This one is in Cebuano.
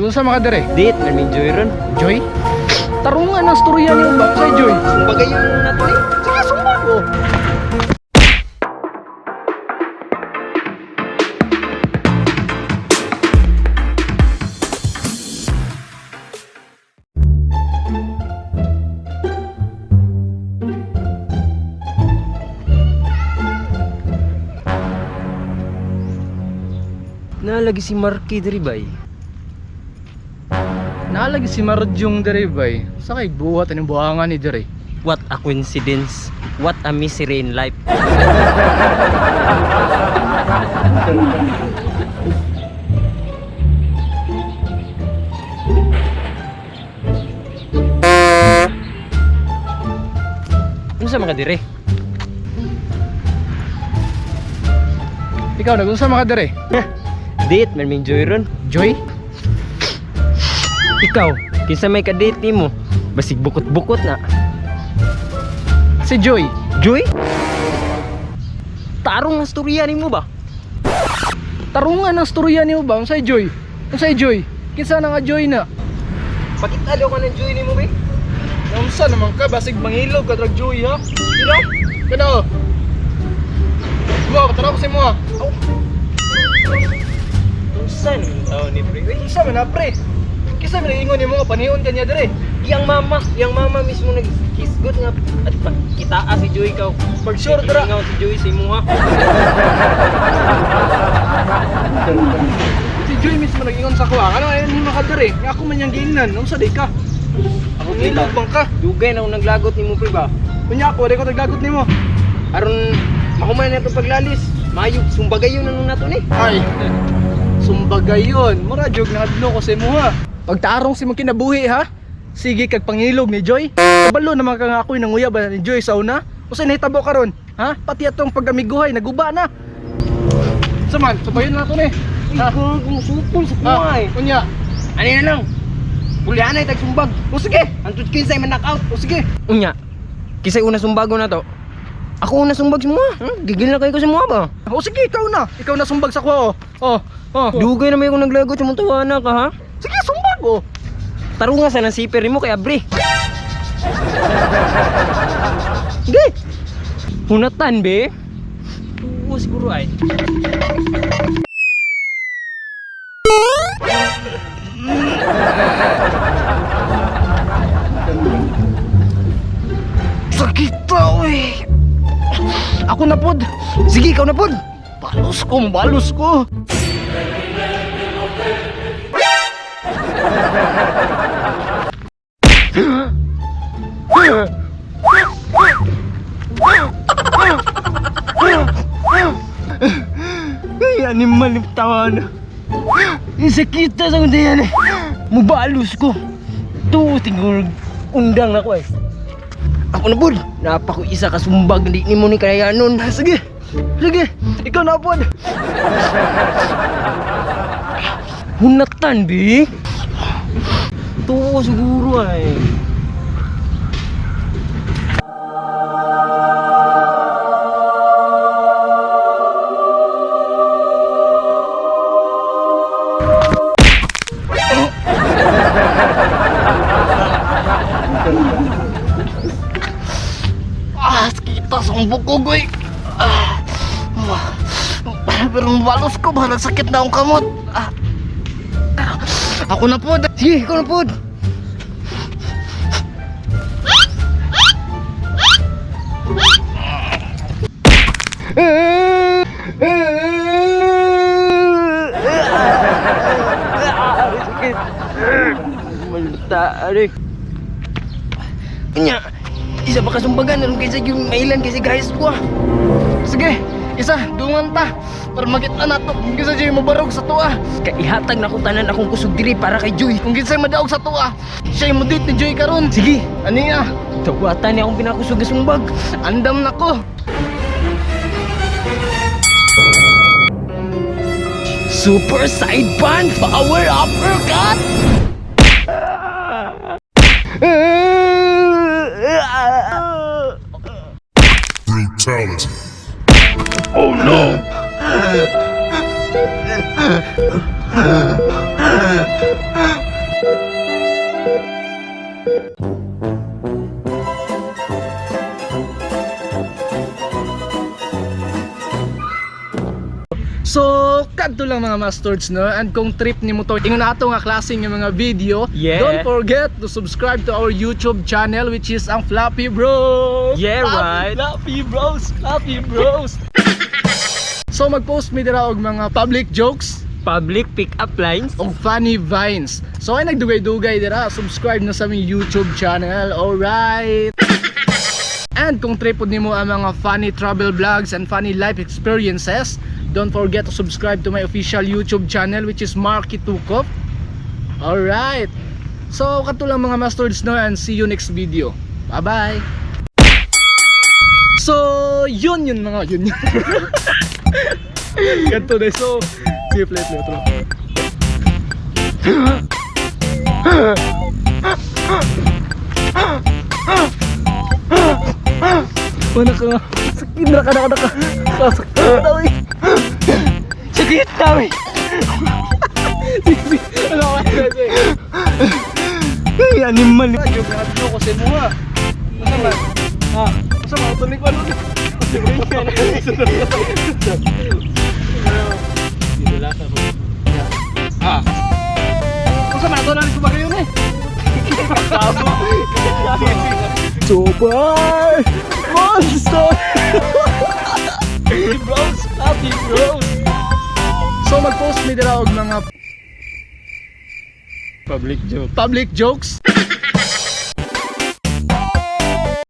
Nagunsa man ka dire? Date, namin Joy ron. Joy? Tarungan ang storya niyo ba? Sa Joy? Sumbagay yung nato eh. Sige, sumba ko. Nalagi si Marky diri bay. Naalagi si Marjong dire bay. Sa kay buhat aning buhangan ni dire. What a coincidence. What a misery in life. Ano sa mga dire? Ikaw nagunsa man ka dire? Date, man may joy ron. Joy? Ikaw, kinsa may ka-date nimo? Basig bukot-bukot na. Si Joy. Joy? Tarong ang storya nimo ba? Tarungan ang storya niyo ba? Unsay Joy? Unsay Joy? Kinsa na nga Joy na? Pakita daw ka ng joy nimo, be. Unsa naman ka basig mangilog ka drag Joy ha? You know? Kana oh. Mo, tanaw ko sa imo ha. Unsa ni tao ni pre? Uy, Unsa man na pre? Kinsa man ingon nimo nga panion kanya dire? Iyang mama mismo nagkisgot nga at pagkitaa si Joy ka. Pag sure dra. Ingaw si Joy sa imuha. Si Joy mismo nag-ingon sa kuha. Ano ayun nimo ka dire? Nga ako man yang giingnan. Unsa di ka? Ako Ngilog bang ka? Dugay na akong naglagot nimo pre ba? Unya ako, di ko naglagot nimo. Aron mahuman na itong paglalis. Mayo sumbagay yun anong nato ni. Ay. Sumbagay yun. Mura jog nahadlo ko sa imo ha. Pagtaarong si mong kinabuhi ha. Sige kag pangilog ni Joy. Kabalo naman ka nga ako'y nanguya ba ni Joy sa una? Usa nahitabo karon? Ha? Pati atong pag-amiguhay naguba na. Saman, subayon na to ni. Ha? Ikaw kung supol sa Ha? kuha eh. Unya. Ano na lang? Pulihan na itag sumbag. O sige. Antud kinsay man knockout. O sige. Unya. Kisay una sumbago na to. Ako una sumbag sa mga. Gigil na kayo ko sa mga ba? O sige, ikaw na. Ikaw na sumbag sa kuha oh. Oh. Oh. Dugay na may akong naglagot sa mong tawana ka ha? Sige, sumbag oh. Tarunga sa ng siper nimo kay Abre. Hindi. Hunatan be. Oo siguro ay. Sakit oy. Ako na pod. Sige, ikaw na pod. Balos ko, balos ko. Ay, animal ni tawana. Sakita sa kundayan eh. Mubalos ko. Tuo tingog undang na ko eh. Ako na pod. Napa ko isa ka sumbag di nimo ni kayanon. Sige. Sige, ikaw na pod. Hunatan be. Tuo siguro ay. Ah, sakita sa akong bukog, oy. Ah, pero balos ko, ba nagsakit na akong kamot. Ah, ah, ako na pod. Sige, ikaw na pod. Malta, ano Nya, isa pa kasumbagan, aron kaysa yung mailan kasi guys ko ah. Sige, isa, dungan ta. Para makita na to kung kinsa Joy mabarog sa tuwa. Kaihatag na ko tanan akong kusog diri para kay Joy. Kung kinsa madaog sa tuwa, siya mo date ni Joy karon. Sige, Ani ah, tawatan niya akong pinakusog na sumbag. Andam na ko. Super side punch, power uppercut. Brutality. So, kadto lang, mga masters, no? And kung trip nimo to, ingon ato nga klase nga mga video, don't forget to subscribe to our YouTube channel, which is ang Floppy Bros. Yeah, Floppy, right. Floppy Bros, Floppy Bros. So mag-post mi dira og mga public jokes Public pick-up lines. og funny vines. So ay nagdugay-dugay dira, subscribe na sa aming YouTube channel. Alright. And kung trip pod nimo ang mga funny travel vlogs and funny life experiences, don't forget to subscribe to my official YouTube channel, which is Marky Tukov. Alright. So kadto lang, mga masters, no, and see you next video. Bye-bye. So, yun yun mga yun yun. Ganito na. So, sige, play, play, play. Wala ka nga. Sakit na ka na ka na ka. Sakit na eh. Sakit na eh. Sige, sige. Ano ka? Sige. Ay, animal. Joke ko sa imo ha. Ano man? Ha? Asa man tunig pa nun? Ah. Unsa man ato na ni bagay yun eh? Super Monster! Bros, happy bros. So mag-post mi dira og mga Public joke. Public jokes.